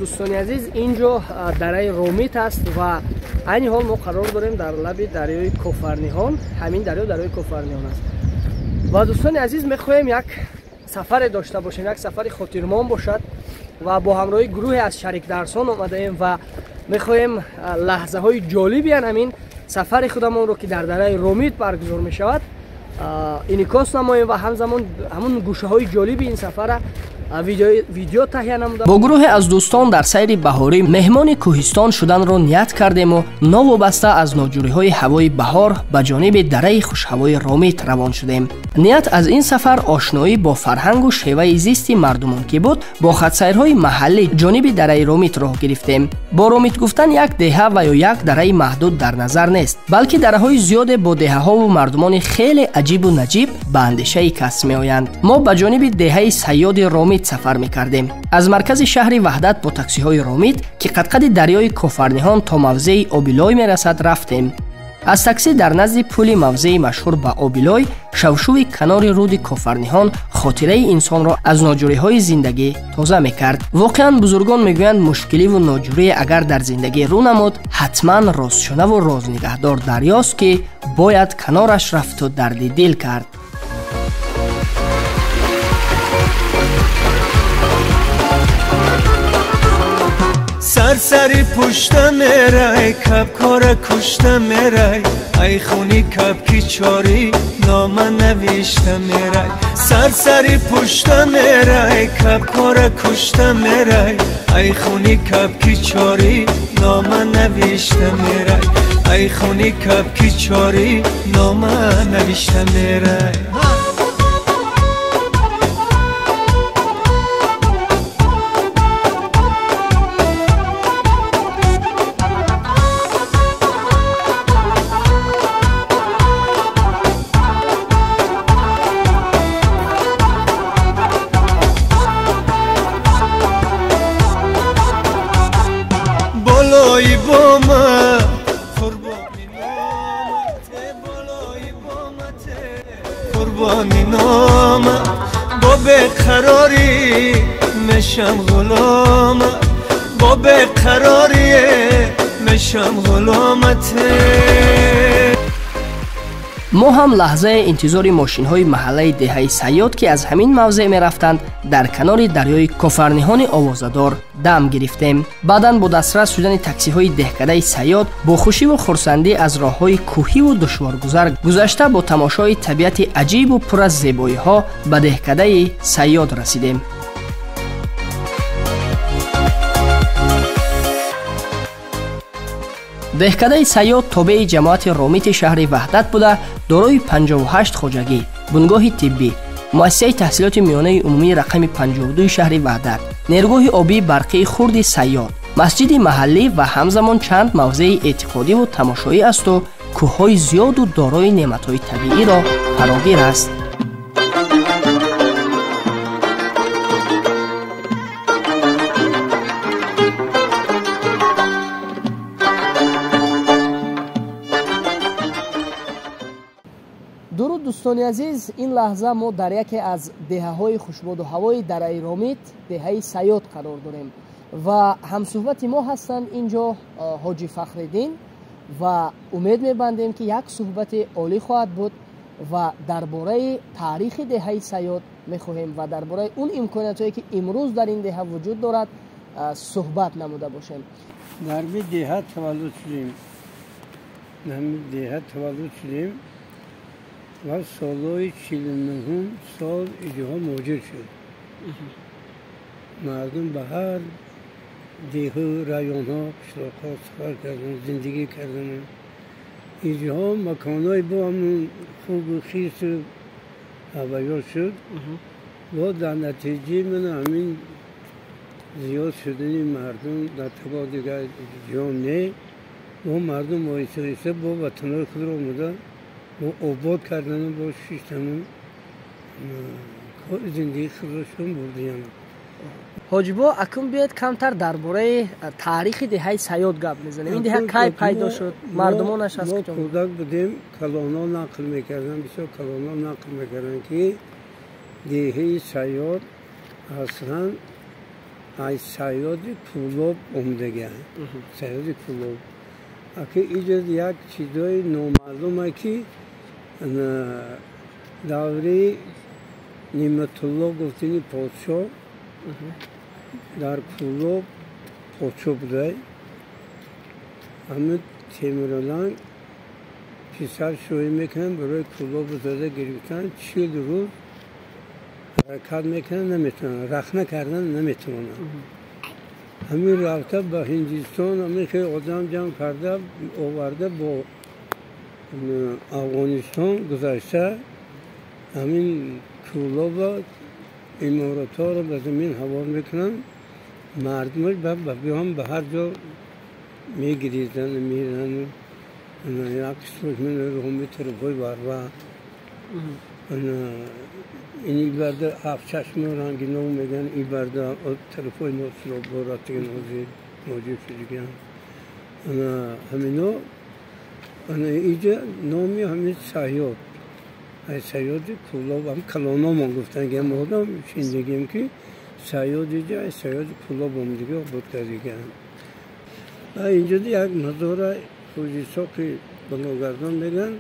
Дӯстони азиз, ин ҷо дараи Ромит аст ва айни ҳол мо қарор дорем дар лаби дарёи Кофарниҳон. Ҳамин дарё дарёи Кофарниҳон аст. Ва дӯстони азиз, мехоҳем як сафаре дошта бошем, як сафари хотирмон бошад ва бо ҳамроҳи гурӯҳе аз шарикдарсон омадаем ва мехоҳем лаҳзаҳои ҷолиби ҳамин сафари худамонро, ки дар дараи Ромит баргузор мешавад, инъикос намоем ва ҳамзамон ҳамун гӯшаҳои ҷолиби ин сафара видео таҳия намуда. Бо гурӯҳе аз дӯстон дар сайри баҳорӣ меҳмони кӯҳистон шуданро ният кардему новобаста аз ноҷӯриҳои ҳавои баҳор ба ҷониби дараи хушҳавои Ромит равон шудем. Ният аз ин сафар ошноӣ бо фарҳангу шеваи зисти мардумон ки буд, бо хатсайрҳои маҳаллӣ ҷониби дараи Ромит роҳ гирифтем. Бо Ромит гуфтан як деҳа ва ё як дараи маҳдуд дар назар нест, балки дараҳои зиёде бо деҳаҳову мардумони хеле аҷибу наҷиб ба андешаи кас меоянд. Мо ба ҷониби деҳаи Сайёди Ромит сафар мекардем. Аз маркази шаҳри Ваҳдат бо таксиҳои Ромит, ки қадқади дарёи Кофарниҳон то мавзеи Обилой мерасад, рафтем. Аз таксӣ дар назди пули мавзеи машҳур ба Обилой, шавшуви канори руди Кофарниҳон хотираи инсонро аз ноҷӯриҳои зиндагӣ тоза мекард. Воқеан бузургон мегӯянд, мушкиливу ноҷӯрие агар дар зиндагӣ рӯ намуд, ҳатман розшунаву рознигаҳдор дарёст, ки бояд канораш рафту дарди дил кард. Сарсари пушта мерай, капкора кушта мерай, ай хуни капки чори нома навишта мерай. Сарсари пушта мерай, капкора кушта мерай, ай хуни капки чори нома навишта мерай. Ай хуни капки чори нома навишта мерай. قربانی نامم، با بقراری مشم غلامم، با بقراری مشم غلامت. Мо ҳам лаҳзаи интизори мошинҳои маҳаллаи деҳаи Сайёд, ки аз ҳамин мавзеъ мерафтанд, дар канори дарёи Кофарниҳони овозадор дам гирифтем. Баъдан бо дастрас шудани таксиҳои деҳкадаи Сайёд бо хушиву хурсандӣ аз роҳҳои кӯҳиву душворгузар гузашта бо тамошои табиати аҷибу пур аз зебоиҳо ба деҳкадаи Сайёд расидем. Деҳкадаи Сайёд тобеи ҷамоати Ромити шаҳри Ваҳдат буда, дорои 58 хоҷагӣ, бунгоҳи тиббӣ, муассисаи таҳсилоти миёнаи умумии рақами 52 шаҳри Ваҳдат, нерӯгоҳи обии барқии хурди Сайёд, масҷиди маҳаллӣ ва ҳамзамон чанд мавзеи эътиқодиву тамошоӣ асту кӯҳҳои зиёду дорои неъматҳои табииро фарогир аст. Дуруд, дӯстони азиз, ин лаҳза мо дар яке аз деҳаҳои хушбоду ҳавои дараи Ромит, деҳаи Сайёд қарор дорем ва ҳамсӯҳбати мо ҳастанд ин ҷо ҳоҷи Фахриддин ва умед мебандем, ки як суҳбати олӣ хоҳад буд ва дар бораи таърихи деҳаи Сайёд мехоҳем ва дар бораи он имкониятҳое, ки имрӯз дар ин деҳа вуҷуд дорад, суҳбат намуда бошем. Дар ми деҳа таваллуд шудем, дар ми деҳа таваллуд шудем ва солҳои 49 сол иҷоҳо муҳоҷир шуд. Мардум ба ҳар деҳу районҳо, қишлоқҳо сафар карданд, зиндагӣ карданд. Иҷоҳо маконҳои бо ҳамун хубу хису ҳаваё шуд. Бо дар натиҷаи ман ҳамин зиёд шудани мардум дар таба дигар ҷо не, бо мардум оҳиста оҳиста бо ватанҳои худро омада бо обод кардану бо шиштану кори зиндагии худашон бурдиянд. Ҳоҷибо, акун биёед камтар дар бораи таърихи деҳаи Сайёд гап мезанем. Ин деҳа кай пайдо шуд? Мардумонаш аз мо куҷо? Кӯдак будем, калонҳо нақл мекарданд, бисёр калонҳо нақл мекарданд, ки деҳаи Сайёд аслан Ай Сайёди Кӯлоб омадагиам. Сайёди Кӯлоб. Аки иҷо як чизои номаълуме ки даври Ниматулло гуфтини подшоҳ дар Кӯлоб подшоҳ будай. Ҳамин Темурланг писар шӯӣ мекунанд, барои Кӯлоб зада гирифтан 40 рӯз ҳаракат мекунанд, наметавонанд, рахна кардан наметавонанд. Ҳамин рафта ба Ҳиндистон ҳамин хеле одам ҷамъ карда оварда бо Афғонистон гузашта ҳамин Кӯлоба иморатҳоро ба замин ҳавор мекунанд. Мардумаш ҳам ба ҳар ҷо мегиризанд, меранд. Як қисмаш роми тарафҳои Варва, ин ибарда ҳафтчашми рангино мегӯянд, ибарда тарафҳои Носиробод рафтаган, ҳозир мавҷуд шудаган. Ҳамино иҷа номи ҳамин Сайёд, ай Сайёди Кӯлоб ҳам калономон гуфтанд, ки одам шиндагем ки Сайёд иҷа ай Сайёди Кӯлоб омадагӣ обод кардаган. Инҷо як мазора Хоҷисоқи балогардон мегӯянд,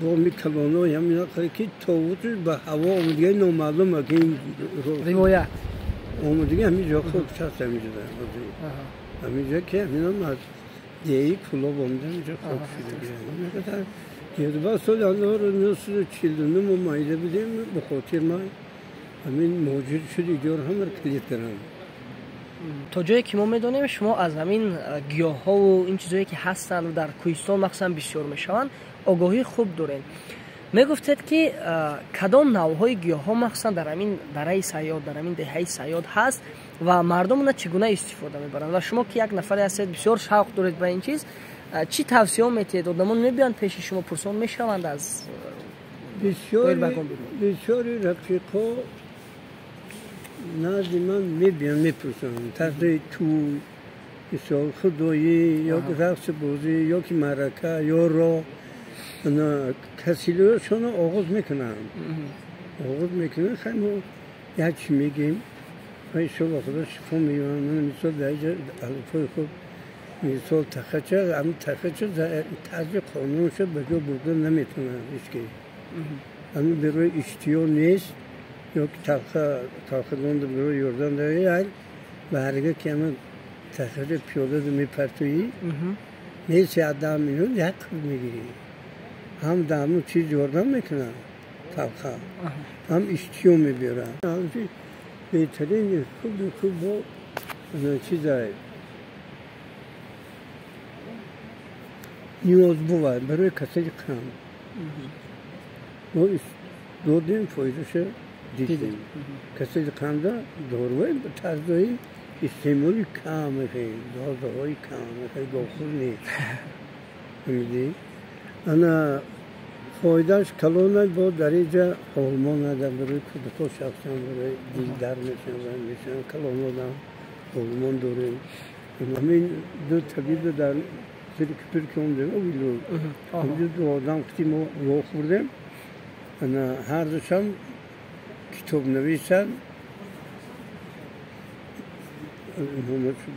бо ми калоно ҳамина ки товуташ ба ҳаво омадагӣ номаълум ки ривоят омадагӣ ҳамин ҷо хок шаст ҳаминҷо ҳаминҷо ки ҳаминам аз деҳи Кӯлоб омада ҳаминҷо хок шудагӣ. Соли 1949 мо майда будем, ба хотир ман ҳамин муҳоҷир шуд, иҷора ҳамаро калид кардам. То ҷое ки мо медонем, шумо аз ҳамин гиёҳҳову ин чизое ки ҳастанд дар кӯҳистон махсусан бисёр мешаванд огоҳии хуб доред. Мегуфтед ки кадом навъҳои гиёҳҳо махсусан дар ҳамин дараи Сайёд, дар ҳамин деҳаи Сайёд ҳаст ва мардум она чӣ гуна истифода мебаранд? Ва шумо ки як нафаре ҳастед бисёр шавқ доред ба ин чиз, чӣ тавсияҳо метиҳед? Одамон мебиёнд пеши шумо, пурсон мешаванд аз бисёри рафиқҳо назди ман мебиёнд, мепурсанд тарзи тӯй, мисол худоӣ ё рақси бозӣ ё ки маърака ё роҳ, касилиҳошонро оғоз мекунанд, оғоз мекунанд. Хай мо як чӣ мегӯем ва иншоалло Худо шифо меёбанд. Мисол дар инҷа алифҳои хуб, мисол тахача, ҳамин тахача тарзи қонунша ба ҷо бурда наметавонанд ҳеҷ ки. Ҳамин барои иштиё нест ё ки талхадонда барои ёрдам дари ҳар барга ки ҳамин тахача пиёлада мепартоӣ, нест як 10 минут як қиб мегирӣ. Ҳам дар ҳамун чиз ёрдам мекунад талха, ҳам иштиё мебиёрад. Беҳтарин хуби хуб бо чизае ниёз бувад барои касали қанд. Мо додем, фоидаша дидем. Касали қанда доруҳои тарзҳои истеъмоли кам мехоҳем, дозаҳои кам мехоҳем, гохур нест. Фаҳмидӣ? Ана фоидааш калона бо дар инҷа ҳормон дар барои кӯдакҳо шахсан барои дилдар мешаванд, мешаванд калонодам ҳормон дорем. Ҳамин ду табиб дар зери кӯпир ки омадем, овилу ҳамҷо ду одам қити мо роҳ хӯрдем. Ана ҳар душам китоб нависанд,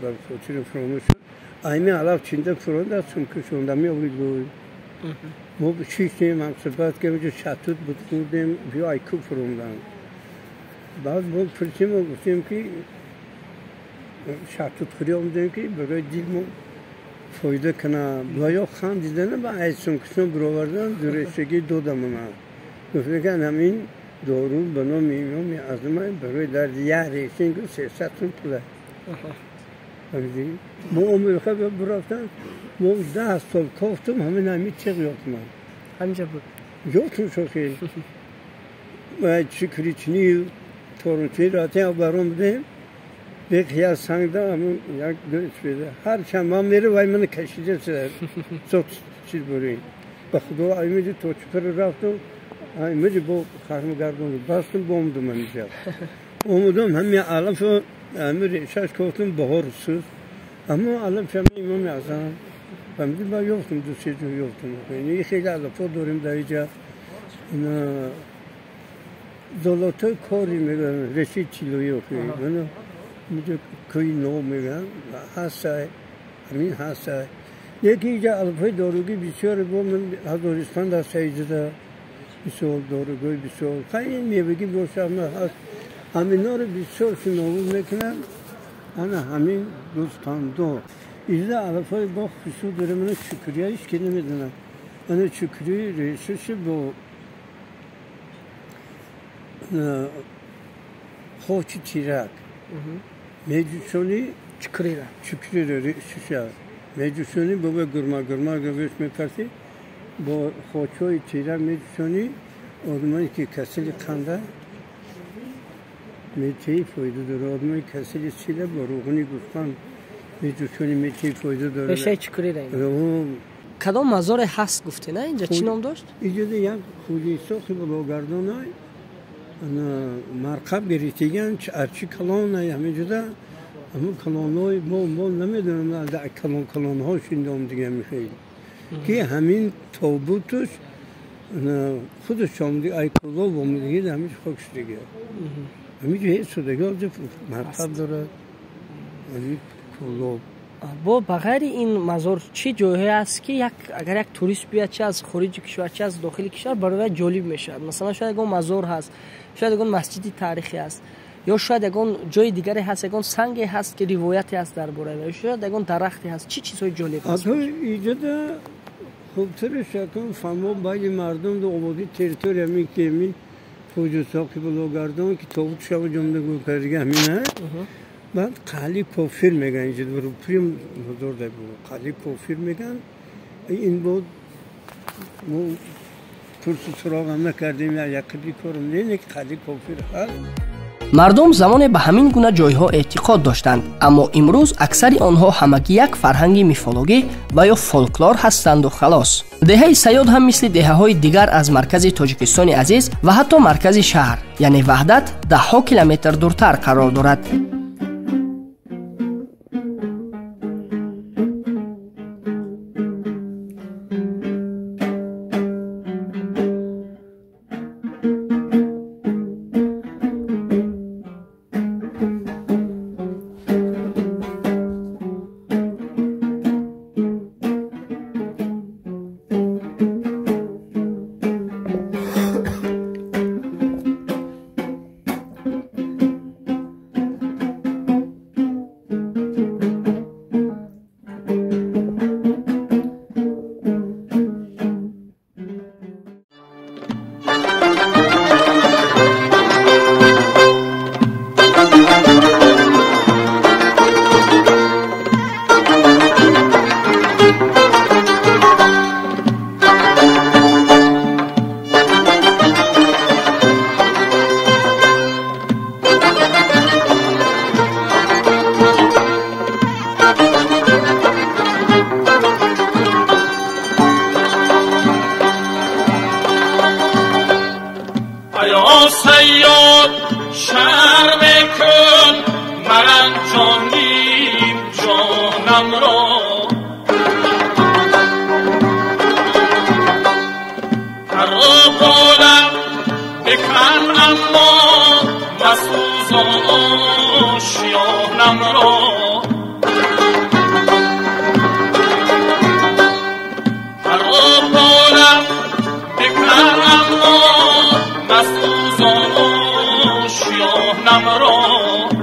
бар хотири фаромӯш шуд. Айми алаф чинда фуронда сумкашонда меовилу. Мо шиштем, ҳамсӯҳбат кардем, ҷо шатут буд хӯрдем, биё айку фурондан. Баъд мо пурсим, гуфтем ки шатутхӯрӣ омадем ки барои дил мо фоида кунад. Ва ё хандидана ба ай сумкашон бировардан, дурештагӣ додам ман. Гуфтем ки ҳамин дору ба номи имоми аъзам барои дарди як решин гуфт 300 сум пул аст. Мо омӯхта бурафтан, мо 10 сол кофтум, ҳамин ҳамин чиғ ёфтман. Ҳаминҷа буд? Ёфтум шохи. Чи крични, торунчи рафтем, баром будем. Бех як сангда ҳамун як дӯст беда. Ҳар чанд ман мере вай мана кашида сот чиз бурем. Ба худо аймиҷи то чупир рафтум, аймиҷи бо харм гардон бастум, бомдум ҳаминҷа. Омадам ҳамин алафо ҳамин решаш кофтум, баҳор сӯз. Аммо алаф ҳамин имоми аъзам. Фаҳмидӣ, ба ёфтум, ду се ҷо ёфтум. Ин хеле алафҳо дорем дар инҷа. Золотои кори мегӯянд, реши тиллоӣ охи. кӯи нов мегӯянд ҳаста, ҳамин ҳаста. Яке иҷа алфҳои доругӣ бисёре бо Ҳазористон даста иҷода бисёр доругои бисёр. Хай ин мевагӣ боша ҳаст. Ҳаминҳоро бисёр шиновуд мекунанд. Ана ҳамин гӯспандо. Иҷода алфҳои бо хусуд дора, мана чукурия ҳеч ки намедонад. Ана чукурии решаши бо хочи тирак меҷӯшонӣ чукурира чукурира решаша меҷӯшонӣ бо гурма гурма гӯш мепарсӣ бо хочҳои тирак меҷӯшонӣ одамое ки касали қанда метеи фоида дора, одамои касали сила бо рӯғани гӯсфанд меҷӯшонӣ метеи фоида дора. Решаи чукурира кадом мазоре ҳаст гуфте на инҷа чӣ ном дошт? Иҷода як хуҷисохи блогардонай марқаб гирифтиган арчи калонай ҳамиҷода ҳамун калонҳои мо намедонам калон калонҳо шиндом дига мехел ки ҳамин тобутуш худаш омди айкулов омадиги ҳамин хок шудига ҳамиҷо ҳеҷ шудига марқаб дорад ҳамин кулоб. Бо ба ғайри ин мазор чӣ ҷойҳое аст ки агар як турист биёяд чи аз хориҷи кишвар чи аз дохили кишвар барои ҷолиб мешавад? Масалан шояд ягон мазор ҳаст, шояд ягон масҷиди таърихӣ аст, ё шояд ягон ҷои дигаре ҳаст, ягон санге ҳаст ки ривояте ҳаст дар бораи ва шояд ягон дарахте ҳаст. Чӣ чизҳои ҷолиб ҳаст? Иҷода хубтараш якон фаҳмо байни мардум ободии территория ҳамин ки ҳамин хуҷусоқи блогардон ки тобут шава ҷомда гул кардига ҳамина. Баъд қаҳли кофир мегӯянд инҷо прим ҳузур дар қаҳли кофир мегӯянд. Ин буд мо пурсу суроғам накардем, яқиби корам не ки қаҳли кофир ҳаст. Мардум замоне ба ҳамин гуна ҷойҳо эътиқод доштанд, аммо имрӯз аксари онҳо ҳамагӣ як фарҳанги мифологӣ ва ё фолклор ҳастанду халос. Деҳаи Сайёд ҳам мисли деҳаҳои дигар аз маркази Тоҷикистони азиз ва ҳатто маркази шаҳр, яъне Ваҳдат, даҳҳо километр дуртар қарор дорад. را.